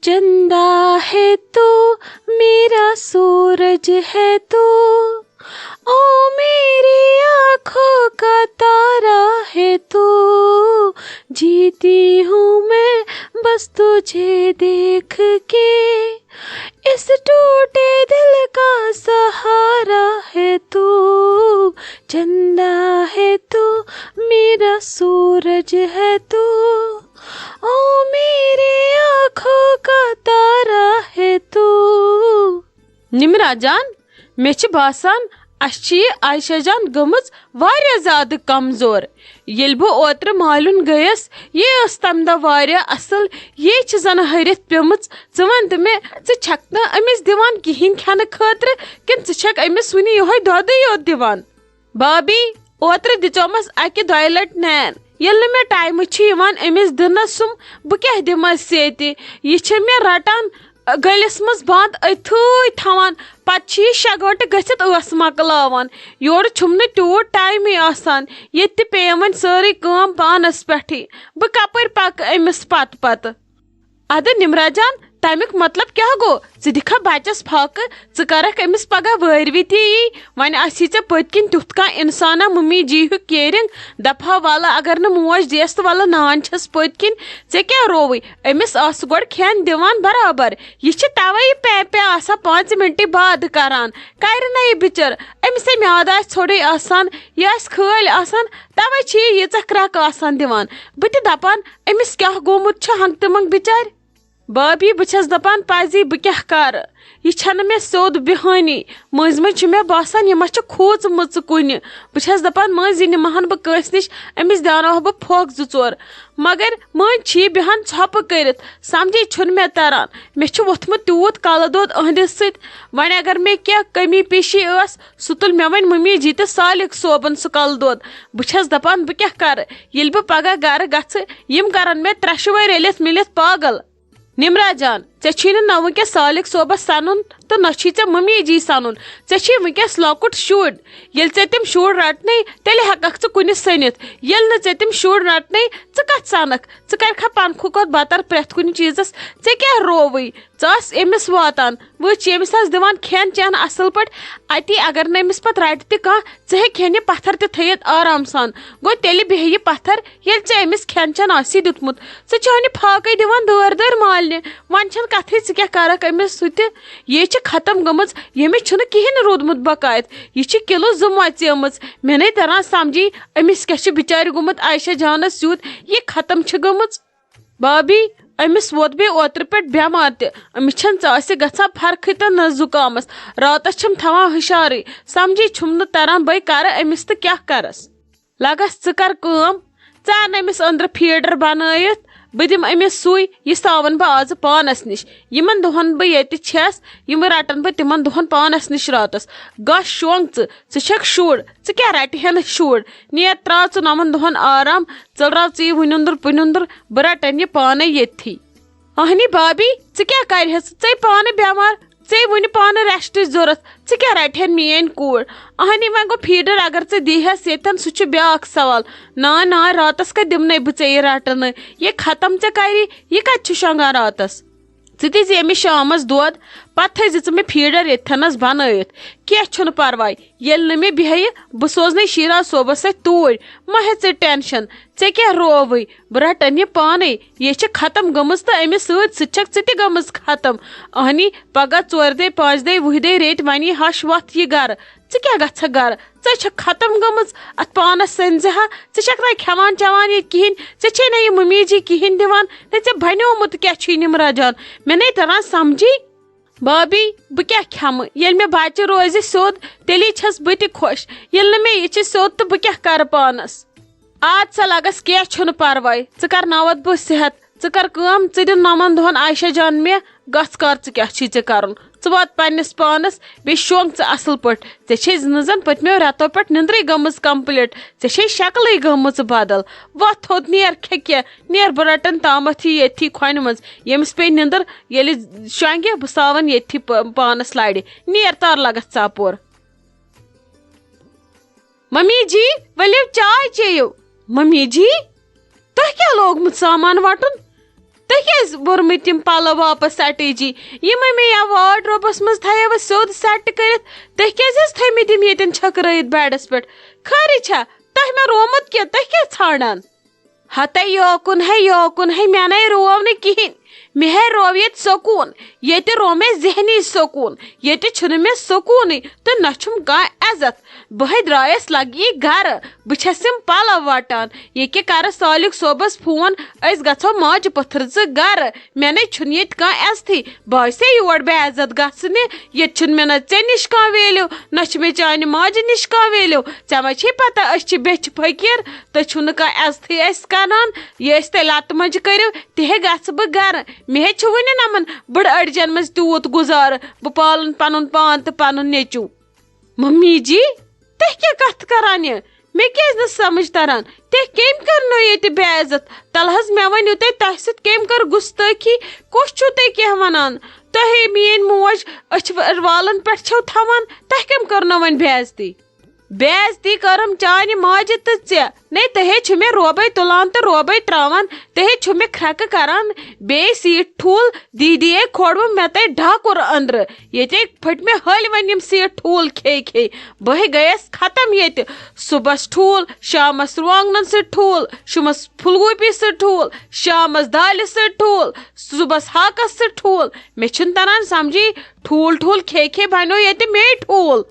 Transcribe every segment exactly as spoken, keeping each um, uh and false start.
چندہ ہے تو، میرا سورج ہے تو، او میری آنکھوں کا تارا ہے تو، جیتی ہوں میں بس تجھے دیکھ کے، اس ٹوٹے دل کا سہارا ہے تو، چندہ ہے تو، میرا سورج ہے تو، او میری آنکھوں کا تارا ہے تو۔ نمرا جان، مےٚ چھِ باسان، اَسہِ چھِ یہِ عائشہ جان گٔمٕژ واریاہ زیادٕ کمزور۔ ییٚلہِ بہٕ اوترٕ مالیُن گٔیَس، یہِ ٲس تَمہِ دۄہ واریاہ اَصٕل۔ یہِ چھِ زَن ۂرِتھ پیٚمٕژ۔ ژٕ وَن تہٕ مےٚ، ژٕ چھَکھ نہٕ أمِس دِوان کِہیٖنۍ کھٮ۪نہٕ خٲطرٕ کِنہٕ ژٕ چھَکھ أمِس وٕنہِ یِہوٚے دۄدٕے یوت دِوان؟ بابی، اوترٕ دِژیومَس اَکہِ دۄیہِ لَٹہِ نین۔ ییٚلہِ نہٕ مےٚ ٹایمہٕ چھِ یِوان أمِس دِنَس سُم، بہٕ کیٛاہ دِمَس ییٚتہِ؟ یہِ چھےٚ مےٚ رَٹان، گٔلِس منٛز بنٛد أتھٕے تھاوان۔ پَتہٕ چھِ یہِ شےٚ گٲنٛٹہٕ گٔژھِتھ ٲس مۄکلاوان۔ یورٕ چھُم نہٕ تیوٗت ٹایمٕے آسان۔ ییٚتہِ تہِ پیٚیَم وۄنۍ سٲرٕے کٲم پانَس پٮ۪ٹھٕے۔ بہٕ کَپٲرۍ پَکہٕ أمِس پَتہٕ پَتہٕ؟ اَدٕ نِمرا جان، تَمیُک مطلب کیٛاہ گوٚو؟ ژٕ دِکھا بَچَس پھاکہٕ؟ ژٕ کَرَکھ أمِس پَگاہ وٲرۍوِ تہِ یی؟ وۄنۍ آسی ژےٚ پٔتۍ کِنۍ تیُتھ کانٛہہ اِنسانا مُمی جی ہیوٗ caring؟ دَپہٕ ہا، وَلہٕ اگر نہٕ موج دِیَس تہٕ وَلہٕ نان چھَس پٔتۍ کِنۍ۔ ژےٚ کیٛاہ رووُے؟ أمِس آس گۄڈٕ کھٮ۪ن دِوان برابر۔ یہِ چھِ تَوَے یہِ پے پے آسان پانٛژِ مِنٹہِ بعد کَران۔ کَرِ نہ یہِ بِچٲر؟ أمِس ہے میٛادٕ آسہِ ژھوٚرُے آسان، یہِ آسہِ خٲلۍ آسان، تَوَے چھِ یہِ ییٖژاہ کرٛٮ۪کہٕ آسان دِوان۔ بہٕ تہِ دَپان، أمِس کیٛاہ گوٚمُت چھُ ہنٛگتہٕ منٛگ بِچارِ؟ بابی، بہٕ چھَس دَپان پَزی، بہٕ کیٛاہ کَرٕ؟ یہِ چھَنہٕ مےٚ سیوٚد بیٚہٲنی۔ مٔنٛزۍ مٔنٛزۍ چھُ مےٚ باسان، یہِ ما چھِ کھوٗژمٕژ کُنہِ۔ بہٕ چھَس دَپان، مٔنٛزۍ یہِ نِمہٕ ہَن بہٕ کٲنٛسہِ نِش، أمِس دیٛاناوہا بہٕ پھۄکھ زٕ ژور۔ مگر مٔنٛزۍ چھِ یہِ بیٚہان ژھۄپہٕ کٔرِتھ۔ سَمجھے چھُنہٕ مےٚ تَران۔ مےٚ چھُ ووٚتھمُت تیوٗت کَلہٕ دود أہٕنٛدِس سۭتۍ۔ وۄنۍ اگر مےٚ کینٛہہ کٔمی پیٖشی ٲس، سُہ تُل مےٚ وۄنۍ مُمی جی تہٕ سالِک صٲبَن سُہ کَلہٕ دود۔ بہٕ چھَس دَپان، بہٕ کیٛاہ کَرٕ؟ ییٚلہِ بہٕ پَگاہ گَرٕ گژھٕ، یِم کَرَن مےٚ ترٛٮ۪شوَے رٔلِتھ مِلِتھ پاگل۔ نِمرا جان، ژےٚ چھی نہٕ نہ وٕنکیٚس سالِک صٲبَس سَنُن تہٕ نہ چھی ژےٚ مُمی جی سَنُن۔ ژےٚ چھی وٕنکیٚس لۄکُٹ شُر۔ ییٚلہِ ژےٚ تِم شُرۍ رَٹنَے، تیٚلہِ ہٮ۪کَکھ ژٕ کُنہِ سٔنِتھ۔ ییٚلہِ نہٕ ژےٚ تِم شُرۍ رَٹنَے، ژٕ کَتھ سَنَکھ؟ ژٕ کَرکھا پَنکھٕ کھۄتہٕ بَتَر پرٛٮ۪تھ کُنہِ چیٖزَس؟ ژےٚ کیٛاہ رووُے؟ ژٕ آس أمِس واتان۔ وٕچھ، ییٚمِس آس دِوان کھٮ۪ن چٮ۪ن اَصٕل پٲٹھۍ، اَتی اگر نہٕ أمِس پَتہٕ رَٹہِ تہِ کانٛہہ، ژٕ ہیٚکہِ ہن یہِ پَتھَر تہِ تھٲیِتھ آرام سان۔ گوٚو، تیٚلہِ بیٚہہِ یہِ پَتھَر، ییٚلہِ ژےٚ أمِس کھٮ۪ن چٮ۪ن آسی دیُتمُت۔ ژٕ چھَکھ نہٕ پھاکَے دِوان دٲرۍ دٲرۍ مالنہِ۔ وۄنۍ چھَنہٕ کَتھٕے، ژٕ کیٛاہ کَرَکھ أمِس سۭتہِ؟ یہِ چھِ ختم گٔمٕژ، ییٚمِس چھُنہٕ کِہیٖنۍ نہٕ روٗدمُت بقایَت۔ یہِ چھِ کِلوٗ زٕ مۄژیمٕژ۔ مےٚ نَے تَران سَمجھی، أمِس کیٛاہ چھُ بِچارِ گوٚمُت عایشہ جانَس یُتھ، یہِ ختم چھِ گٔمٕژ۔ بابی، أمِس ووت بیٚیہِ اوترٕ پٮ۪ٹھ بٮ۪مار تہِ۔ أمِس چھَنہٕ ژاسہِ گژھان فرقٕے تہٕ نہ زُکامَس۔ راتَس چھِم تھاوان ہُشارٕے۔ سَمجھی چھُم نہٕ تَران، بہٕ کَرٕ أمِس تہٕ کیٛاہ کَرَس؟ لَگَس ژٕ کَر کٲم، ژٕ اَن أمِس أنٛدرٕ فیٖڈَر بَنٲیِتھ، بہٕ دِمہٕ أمِس سُے، یہِ ساوَن بہٕ آزٕ پانَس نِش۔ یِمَن دۄہَن بہٕ ییٚتہِ چھَس، یِم رَٹَن بہٕ تِمَن دۄہَن پانَس نِش راتَس۔ گژھ شۄنٛگ ژٕ، ژٕ چھَکھ شُر، ژٕ کیٛاہ رَٹہِ ہٮ۪نہٕ شُر؟ نیر ترٛاو ژٕ نَمَن دۄہَن آرام، ژٔلراو ژٕ یہِ وٕنیُنٛدُر پُنیُنٛدُر، بہٕ رَٹَن یہِ پانَے ییٚتھی۔ اہنی بابی، ژٕ کیٛاہ کَرِہَس؟ ژے پانہٕ بٮ۪مار، ژے وٕنہِ پانہٕ ریسٹٕچ ضوٚرَتھ، ژٕ کیٛاہ رَٹِہَن میٛٲنۍ کوٗر؟ اہنی وۄنۍ گوٚو فیٖڈَر اگر ژٕ دیٖہَس ییٚتٮ۪ن، سُہ چھُ بیٛاکھ سوال۔ نانۍ، نانۍ، راتَس کَتہِ دِمنَے بہٕ ژےٚ یہِ رَٹنہٕ؟ یہِ ختم ژےٚ کَری، یہِ کَتہِ چھُ شۄنٛگان راتَس؟ ژٕ دِزِ أمِس شامَس دۄد، پَتہٕ تھٲیزِ ژٕ مےٚ فیٖڈَر ییٚتھٮ۪نَس بَنٲیِتھ۔ کینٛہہ چھُنہٕ پَرواے، ییٚلہِ نہٕ مےٚ بیٚہہِ، بہٕ سوزنَے شیٖراز صٲبَس سۭتۍ توٗرۍ۔ مہ ہےٚ ژٕ ٹٮ۪نشَن، ژےٚ کیٛاہ رووٕے؟ بہٕ رَٹَن یہِ پانَے۔ یہِ چھِ ختم گٔمٕژ تہٕ أمِس سۭتۍ سۭتۍ چھَکھ ژٕ تہِ گٔمٕژ ختم۔ اہنی، پگاہ ژورِ دۄہہِ، پانٛژِ دۄہہِ، وُہہِ دۄہہِ ریٚتۍ وَنی ہَش وَتھ یہِ گَرٕ۔ ژٕ کیٛاہ گژھکھ گَرٕ؟ ژٕ چھَکھ ختم گٔمٕژ۔ اَتھ پانَس سٔنزِ ہا، ژٕ چھَکھ نہ کھٮ۪وان چٮ۪وان ییٚتہِ کِہیٖنۍ۔ ژےٚ چھے نہ یہِ مُمی جی کِہیٖنۍ دِوان، نہ ژےٚ بَنیومُت کیٛاہ چھُے نِمرا جان۔ مےٚ نَے تَران سَمجھی۔ بابی، بہٕ کیٛاہ کھٮ۪مہٕ؟ ییٚلہِ مےٚ بَچہِ روزِ سیوٚد، تیٚلی چھَس بہٕ تہِ خۄش۔ ییٚلہِ نہٕ مےٚ یہِ چھِ سیوٚد، تہٕ بہٕ کیٛاہ کَرٕ پانَس؟ آد سا لَگَس، کینٛہہ چھُنہٕ پَرواے۔ ژٕ کَر نَوَد بہٕ صحت۔ ژٕ کَر کٲم، ژٕ دِ نَمَن دۄہَن عایشہ جان مےٚ، گژھ کَر ژٕ کیٛاہ چھُے ژےٚ کَرُن۔ ژٕ وات پنٛنِس پانَس، بیٚیہِ شۄنٛگ ژٕ اَصٕل پٲٹھۍ۔ ژےٚ چھے نہٕ زَن پٔتمیو رٮ۪تو پٮ۪ٹھ نِندرٕے گٔمٕژ complete۔ ژےٚ چھے شکلٕے گٔمٕژ بدل۔ وۄتھ تھوٚد، نیر کھےٚ کینٛہہ، نیر بہٕ رَٹَن تامَتھ یہِ ییٚتھی کھۄنہِ منٛز۔ ییٚمِس پیٚیہِ نِندٕر، ییٚلہِ شۄنٛگہِ، بہٕ ساوَن ییٚتھی پ-، پانَس لَرِ۔ نیر تَر لَگَتھ ژاپور۔ ممی جی، ؤلِو چاے چیٚیِو۔ ممی جی، تۄہہِ کیٛاہ لوگمُت سامان وَٹُن؟ تۄہہِ کیٛازِ بوٚرمٕتۍ تِم پَلو واپس اَٹے جی؟ یِمے مےٚ یَتھ وارڈروبس منٛز تھایو سیوٚد سیٹ کٔرِتھ، تُہۍ کیٛازِ حظ تھٲومٕتۍ یِم ییٚتٮ۪ن چھٔکرٲیِتھ بیڈس پٮ۪ٹھ؟ خٲرٕے چھا؟ تۄہہِ ما رومُت کینٛہہ؟ تُہۍ کیٛاہ ژھانٛڈان؟ ہتے یوکُن ہے، یوکُن ہے، مےٚ نے روو نہٕ کِہیٖنۍ۔ مےٚ ہے روو ییٚتہِ سکوٗن۔ ییٚتہِ روو مےٚ ذہنی سکوٗن۔ ییٚتہِ چھُنہٕ مےٚ سکوٗنٕے تہٕ نہ چھُم کانٛہہ عزت۔ بہٕ ہے درٛایس لگی گرٕ۔ بہٕ چھَس یِم پلو وٹان۔ ییٚکیٛاہ کرٕ صالح صٲبس فون، أسۍ گژھو ماجہِ پٔتھٕر زٕ گرٕ۔ مےٚ نے چھُنہٕ ییٚتہِ کانٛہہ عزتھٕے۔ بہٕ آسے یور بے عزت گژھنہِ۔ ییٚتہِ چھُنہٕ مےٚ نہ ژےٚ نِش کانٛہہ ویلیو، نہ چھُ مےٚ چانہِ ماجہِ نِش کانٛہہ ویلیو۔ ژےٚ ما چھے پتہ أسۍ چھِ بیٚچھِ فقیٖر؟ تُہۍ چھِو نہٕ کانٛہہ عزتھٕے اَسہِ کران۔ یہِ أسۍ تۄہہِ لتہٕ مۄنجہِ کٔرِو، تہِ ہے گژھٕ بہٕ گرٕ۔ مےٚ ہے چھُ وٕنہِ نمن بٕڑٕ أڈجن منٛز تیوٗت گُزارٕ۔ بہٕ پالن پنُن پان تہٕ پنُن نیٚچوٗ۔ ممی جی، تُہۍ کیٛاہ کتھ کران یہِ؟ مےٚ کیٛازِ نہٕ سمجھ تران؟ تُہۍ کٔمۍ کٔرنو ییٚتہِ بے عزت؟ تلہٕ حظ مےٚ ؤنِو تُہۍ، تۄہہِ سۭتۍ کٔمۍ کٔر گُستٲخی؟ کُس چھُو تُہۍ کینٛہہ ونان؟ تۄہے میٛٲنۍ موج أچھ والن پٮ۪ٹھ چھَو تھاوان، تۄہہِ کٔمۍ کٔرنو وۄنۍ بے عزتی؟ بے عزتی کٔرٕم چانہِ ماجہِ تہٕ ژےٚ۔ نے تُہے چھِو مےٚ روبے تُلان تہٕ روبے ترٛاوان۔ تُہے چھِو مےٚ کھرٛکہٕ کران۔ بیٚیہِ سیٖٹھ ٹھوٗل دیٖدی ہے کھوڑوُم مےٚ تۄہہِ ڈاکُر أنٛدرٕ۔ ییٚتے پھٔٹۍ مےٚ ۂلۍ وۄنۍ یِم سیٖٹھ ٹھوٗل کھے کھے۔ بہٕ ہے گٔیَس ختم ییٚتہِ۔ صُبحَس ٹھوٗل، شامَس رُوانٛگنَن سۭتۍ ٹھوٗل، شُمَس پھُلگوٗپی سۭتۍ ٹھوٗل، شامَس دالہِ سۭتۍ ٹھوٗل، صُبحَس ہاکَس سۭتۍ ٹھوٗل۔ مےٚ چھُنہٕ تَران سَمجھی، ٹھوٗل ٹھوٗل کھے کھے بَنیو ییٚتہِ مے ٹھوٗل۔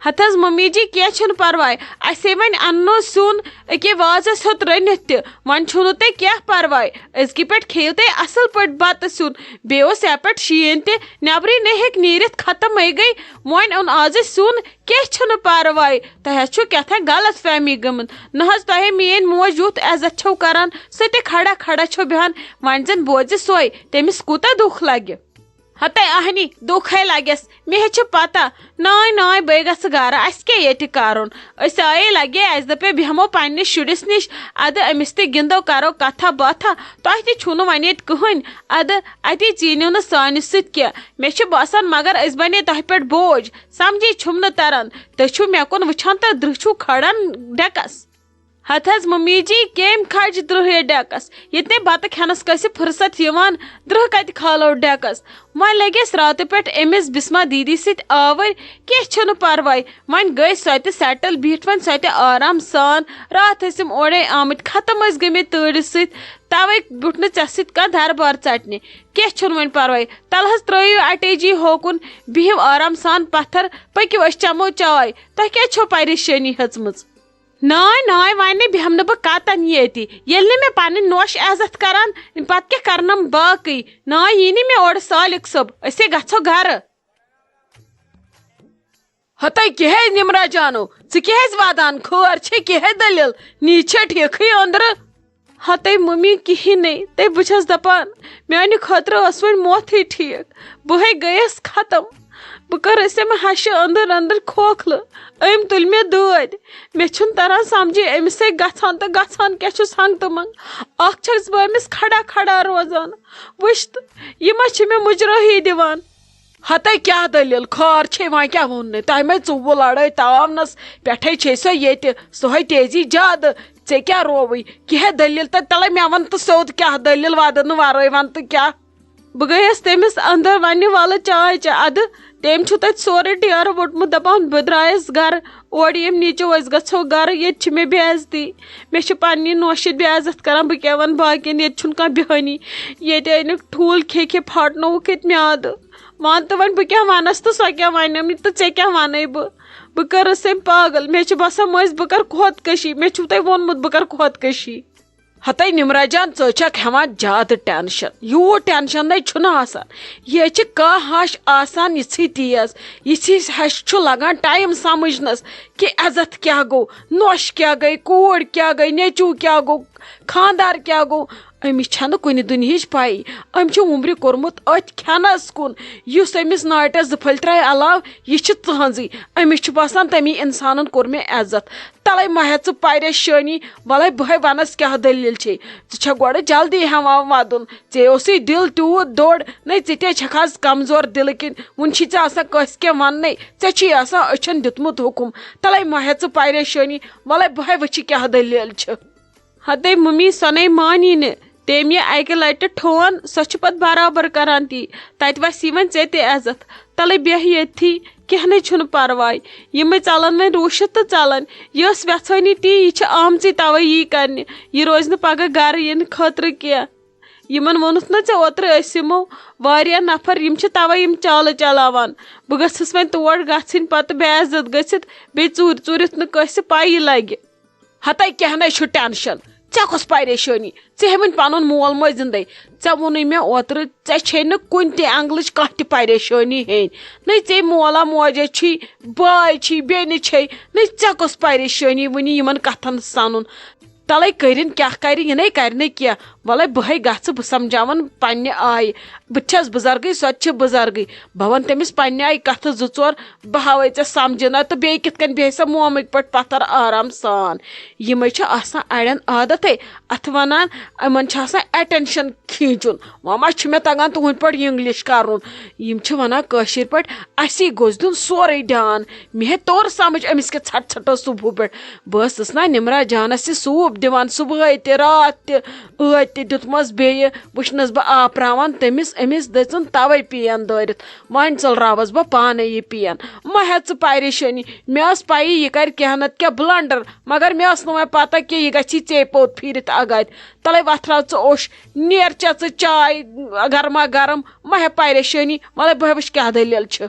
ہتہٕ حظ ممی جی، کینٛہہ چھُنہٕ پرواے، اسے وۄنۍ اننو سیُن أکے وازس ہیوٚت رٔنِتھ تہِ، وۄنۍ چھُنہٕ تۄہہِ کینٛہہ پرواے، أزکہِ پٮ۪ٹھ کھیٚیِو تُہۍ اصل پٲٹھۍ بتہٕ سیُن۔ بیٚیہِ اوس یپٲرۍ شیٖن تہِ، نٮ۪برٕے نہٕ ہیٚکہِ نیٖرِتھ، ختمٕے گٔے۔ وۄنۍ اوٚن آزٕ سیُن، کینٛہہ چھُنہٕ پرواے، تۄہہِ حظ چھُو کیٛاہ تام غلط فہمی گٔمٕژ۔ نہ حظ، تۄہے میٛٲنۍ موج یُتھ عزت چھو کران، سۄ تہِ کھڑا کھڑا چھو بیٚہان، وۄنۍ زن بوزِ سۄے، تٔمِس کوٗتاہ دُکھ لگہِ۔ ہتے اہنی، دُکھ ہے لگٮ۪س، مےٚ ہے چھِ پتہ۔ نانۍ، نانۍ، بہٕ گژھٕ گرٕ، اَسہِ کیٛاہ ییٚتہِ کرُن؟ أسۍ آیے لگے، اَسہِ دپے بیٚہمو پننِس شُرِس نِش، ادٕ أمِس تہِ گِنٛدو، کرو کتھا باتھا۔ تۄہہِ تہِ چھُو نہٕ وۄنۍ ییٚتہِ کٕہٕنۍ، ادٕ اتی ژیٖنِو نہٕ سانہِ سۭتۍ کینٛہہ۔ مےٚ چھُ باسان مگر أسۍ بنے تۄہہِ پٮ۪ٹھ بوج، سمجھی چھُم نہٕ تران۔ تُہۍ چھِو مےٚ کُن وٕچھان تہٕ درٕہ چھِو کھڑان ڈٮ۪کس۔ ہتہٕ حظ ممی جی، کیمۍ کھجہِ درٕہے ڈٮ۪کس؟ ییٚتہِ نے بتہٕ کھٮ۪نس کٲنٛسہِ فرصت یِوان، درٕہ کتہِ کھالو ڈٮ۪کس؟ وۄنۍ لگٮ۪س راتہٕ پٮ۪ٹھ أمِس بسمہ دیدی سۭتۍ آوٕرۍ، کینٛہہ چھُنہٕ پرواے۔ وۄنۍ گٔے سۄ تہِ سیٹل بِہِتھ، وۄنۍ سۄ تہِ آرام سان۔ راتھ ٲسۍ یِم اورے آمٕتۍ، ختم ٲسۍ گٔمٕتۍ تۭرِ سۭتۍ، توے بیوٗٹھ نہٕ ژےٚ سۭتۍ کانٛہہ دربار ژٹنہِ۔ کینٛہہ چھُنہٕ وۄنۍ پرواے، تلہٕ حظ ترٲیِو اٹے جی ہوکُن، بِہِو آرام سان پتھر، پٔکِو أسۍ چمو چاے، تۄہہِ کیٛازِ چھو پریشٲنی ۂژمٕژ؟ نانۍ، نانۍ، وۄنۍ نہٕ بیٚہمہٕ نہٕ بہٕ کتن ییٚتی۔ ییٚلہِ نہٕ مےٚ پنٕنۍ نوش عزت کران، پتہٕ کیٛاہ کرنم باقٕے؟ نانۍ، یی نہٕ مےٚ اورٕ سالک صٲب، أسے گژھو گرٕ۔ ہتے کیٛاہ ہے نمرا جانو، ژٕ کیٛاہ ہے ودان؟ خٲر چھے، کیٛاہ ہے دٔلیٖل؟ نی چھے ٹھیٖکھٕے أنٛدرٕ؟ ہتے ممی، کِہیٖنۍ نَے۔ تے بہٕ چھَس دَپان، میٛانہِ خٲطرٕ ٲس وۄنۍ موتھٕے ٹھیٖک۔ بہٕ ہے گٔیَس ختم۔ بہٕ کَرٕ أمۍ ہَشہِ أنٛدٕر أنٛدٕر کھوکھلہٕ۔ أمۍ تُلۍ مےٚ دٲدۍ۔ مےٚ چھُنہٕ تَران سَمجھے أمِس ہے گژھان تہٕ گژھان کیٛاہ چھُس ہنٛگتہٕ منٛگ۔ اَکھ چھَس بہٕ أمِس کھڑا کھڑا روزان۔ وٕچھ تہٕ، یہِ ما چھِ مےٚ مُجرٲہی دِوان؟ ہتے کیٛاہ دٔلیٖل؟ خٲر چھے، وۄنۍ کیٛاہ ووٚن نہٕ؟ تۄہہِ مَے ژوٚوُہ لڑٲے تاونَس پٮ۪ٹھَے چھے سۄ ییٚتہِ، سۄ ہے تیزی زیادٕ۔ ژےٚ کیٛاہ رووُے؟ کیٛاہ دٔلیٖل؟ تہٕ تَلَے مےٚ وَن تہٕ سیوٚد کیٛاہ دٔلیٖل، وَدٕ نہٕ وَرٲے وَن تہٕ کیٛاہ؟ بہٕ گٔیَس تٔمِس اَندَر وَننہِ، وَلہٕ چاے چےٚ اَدٕ۔ تٔمۍ چھُ تَتہِ سورُے ڈیرٕ ووٚٹمُت، دَپان بہٕ درٛایَس گَرٕ۔ اورٕ ییٚمۍ نیٚچو أسۍ گژھو گَرٕ، ییٚتہِ چھِ مےٚ بے عزتی۔ مےٚ چھِ پنٛنی نوشہِ بے عزت کَران، بہٕ کیٛاہ وَنہٕ باقیَن، ییٚتہِ چھُنہٕ کانٛہہ بیٚہٲنی۔ ییٚتہِ أنِکھ ٹھوٗل کھے کھے پھاٹنووُکھ ییٚتہِ میٛادٕ۔ وَن تہٕ وۄنۍ بہٕ کیٛاہ وَنَس تہٕ سۄ کیٛاہ وَنٮ۪م تہٕ ژےٚ کیٛاہ وَنَے بہٕ؟ بہٕ کٔرٕس أمۍ پاگل۔ مےٚ چھِ باسان مٔنٛزۍ بہٕ کَرٕ خودکٔشی۔ مےٚ چھُو تۄہہِ ووٚنمُت بہٕ کَرٕ خودکٔشی۔ ہتے نمرا جان، ژٕ چھکھ ہٮ۪وان زیادٕ ٹینشن۔ یوٗت ٹینشن نے چھُنہٕ آسان۔ یہِ چھِ کانٛہہ ہش آسان یِژھٕے تیز، یِژھٕے ہش چھُ لگان ٹایم سمجھنس کہِ عزت کیٛاہ گوٚو، نۄش کیٛاہ گٔے، کوٗر کیٛاہ گٔے، نیٚچوٗ کیٛاہ گوٚو، خانٛدار کیٛاہ گوٚو۔ أمِس چھَنہٕ کُنہِ دُنہِچ پَیی۔ أمۍ چھُ وُمبرِ کوٚرمُت أتھۍ کھٮ۪نَس کُن، یُس أمِس ناٹہِ زٕ پھٔلۍ ترٛایہِ علاوٕ، یہِ چھِ ژٕہٕنٛزٕے۔ أمِس چھُ باسان، تَمی اِنسانَن کوٚر مےٚ عزت۔ تَلَے مہ ہےٚ ژٕ پریشٲنی، وَلَے بہٕ ہے وَنَس کیٛاہ دٔلیٖل چھے۔ ژٕ چھَکھ گۄڈٕ جلدی ہٮ۪وان وَدُن، ژےٚ اوسُے دِل تیوٗت دوٚر، نَے ژٕ تہِ چھَکھ آز کمزور دِلہٕ کِنۍ، وُنہِ چھی ژےٚ آسان کٲنٛسہِ کینٛہہ وَننَے، ژےٚ چھی آسان أچھَن دیُتمُت حُکُم۔ تَلَے مہ ہےٚ ژٕ پریشٲنی، وَلَے بہٕ ہے وٕچھِ کیٛاہ دٔلیٖل چھِ۔ ہتے ممی، سۄ نے مانی نہٕ۔ تٔمۍ یہِ اَکہِ لَٹہِ ٹھون، سۄ چھِ پَتہٕ برابر کران تی۔ تَتہِ وَسی وۄنۍ ژےٚ تہِ عزت۔ تَلَے بیٚہہ ییٚتھی، کینٛہہ نَے چھُنہٕ پَرواے۔ یِمَے ژَلَن وۄنۍ روٗشِتھ تہٕ ژَلَن۔ یہِ ٲس وٮ۪ژھٲنی تی، یہِ چھِ آمژٕے تَوَے یی کرنہِ۔ یہِ روزِ نہٕ پَگاہ گَرٕ یِنہٕ خٲطرٕ کینٛہہ۔ یِمَن ووٚنُتھ نہ ژےٚ اوترٕ، أسۍ یِمو واریاہ نفر، یِم چھِ تَوَے یِم چالہٕ چلاوان۔ بہٕ گٔژھٕس وۄنۍ تور گژھٕنۍ، پَتہٕ بے عزت گٔژھِتھ، بیٚیہِ ژوٗرِ ژوٗرِ یُتھ نہٕ کٲنٛسہِ پَیی لَگہِ۔ ہَتَے کینٛہہ نَے چھُ ٹٮ۪نشَن، ژےٚ کۄس پریشٲنی؟ ژےٚ ہے وۄنۍ پَنُن مول موج زِندَے۔ ژےٚ ووٚنُے مےٚ اوترٕ، ژےٚ چھے نہٕ کُنہِ تہِ اٮ۪نٛگلٕچ کانٛہہ تہِ پریشٲنی ہیٚنۍ۔ نَے ژےٚ مولا موجا چھی، باے چھی، بیٚنہِ چھے، نَے ژےٚ کۄس پریشٲنی وٕنہِ یِمَن کَتھَن سَنُن؟ تَلَے کٔرِن کیٛاہ کَرِ، یہِ نَے کَرِ نہٕ کینٛہہ۔ وَلَے بہٕ ہے گژھٕ، بہٕ سَمجھاوَن پنٛنہِ آیہِ۔ بہٕ تہِ چھَس بُزرگٕے، سۄ تہِ چھِ بُزرگٕے۔ بہٕ وَنہٕ تٔمِس پنٛنہِ آیہِ کَتھٕ زٕ ژور، بہٕ ہاوَے ژےٚ سَمجھِنہ تہٕ بیٚیہِ کِتھ کٔنۍ بیٚہہِ سۄ مومٕکۍ پٲٹھۍ پَتھَر آرام سان۔ یِمَے چھِ آسان اَڑٮ۪ن عادتٕے، اَتھ وَنان، یِمَن چھِ آسان اٮ۪ٹٮ۪نشَن کھیٖنچُن۔ وۄنۍ ما چھُ مےٚ تَگان تُہٕنٛدۍ پٲٹھۍ اِنٛگلِش کَرُن؟ یِم چھِ وَنان کٲشِرۍ پٲٹھۍ، اَسی گوٚژھ دیُن سورُے دیان۔ مےٚ ہے توٚر سَمٕجھ أمِس کیٛاہ ژھَٹہٕ ژھَٹہٕ ٲس صُبحہٕ پٮ۪ٹھ۔ بہٕ ٲسٕس نا نِمرا جانَس یہِ سوٗپ دِوان صُبحٲے تہِ، راتھ تہِ، ٲدۍ تہِ دیُتمَس بیٚیہِ۔ وٕچھنَس بہٕ آپراوان تٔمِس، أمِس دٔژٕن تَوَے پین دٲرِتھ۔ وۄنۍ ژٔلراوَس بہٕ پانَے یہِ پین۔ مہ ہےٚ ژٕ پریشٲنی، مےٚ ٲس پَیی یہِ کَرِ کینٛہہ نَتہٕ کینٛہہ بلنڈر، مگر مےٚ ٲس نہٕ وۄنۍ پَتہ کہِ یہِ گژھِ ژے پوٚت پھیٖرِتھ اَگادِ۔ تَلَے وۄتھراو ژٕ اوٚش، نیر چےٚ ژٕ چاے گرما گرم، مہ ہےٚ پریشٲنی، وَلَے بہٕ ہے وٕچھ کیٛاہ دٔلیٖل چھِ۔